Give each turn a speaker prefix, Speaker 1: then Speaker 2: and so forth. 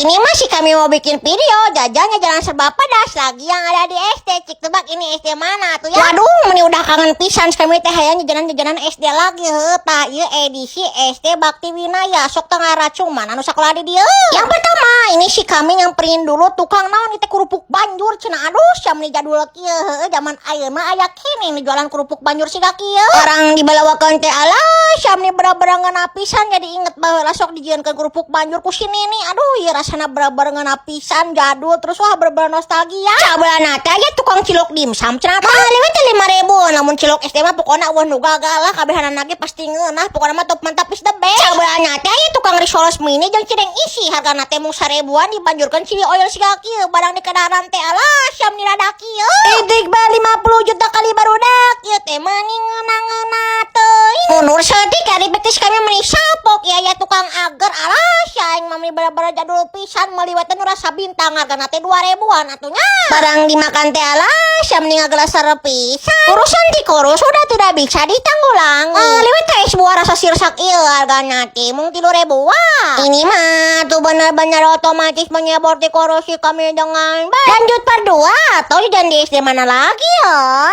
Speaker 1: Ini masih kami mau bikin video jajan jajanan serba pedas lagi yang ada di SD. Cik, tebak ini SD mana tuh ya? Waduh, ini udah kangen pisan kami teh hayang jajanan-jajanan SD lagi, heuh. Tah, ieu edisi SD Bakti Winaya. Sok tengah racung mana nu sakola di dieu. Yang pertama, ini si kami nyamperin dulu tukang naon itu, kerupuk banjur cenah. Aduh, siam nih jadul kieu, heuh, zaman ayeuna aya keneh nih jualan kerupuk banjur siga kieu. Orang dibalawakeun teh, alah, siam nih bener-bener ngeunah pisan, jadi inget baheula sok dijieunkeun kerupuk banjur ku si nini. Aduh, ieu rasana bener-bener ngeunah pisan, jadul, terus wah, bener-bener nostalgia. Sabelahna teh aya tukang cilok dimsum cenah. Mahal we teh 5.000. Lamun cilok SD mah pokokna euweuh nu gagal lah, kabehanana ge pasti ngeunah, pokokna mah top mantap is the best. Sabelahna teh aya tukang risoles mini jeung cireng isi, hargana teh mung 1.000-an, dibanjurkeun chili oil siga kieu. Barang di kedaran teh, alah, siam ni rada kieu. Idik ba 50 juta kali barudak ieu teh meuni ngeunah-ngeunah teuing. Mundur saeutik ari betis kami meuni sapok ya ya tukang agar. Alah, sia, aing mah meuni bener-bener jadul pisan, meuli we teh nu rasa bintang, hargana teh 2.000-an atuh nya. Barang dimakan teh, alah, siam nih ngagelasar pisan. Urusan tikurus sudah tidak bisa ditanggulangi. Ah, liwet teh es buah rasa sirsak ieu hargana teh mung 3.000-an. Ini mah tuh benar-benar otomatis menyebor korosi kami dengan baik. Lanjut part 2 atau jajan di SD mana lagi ya?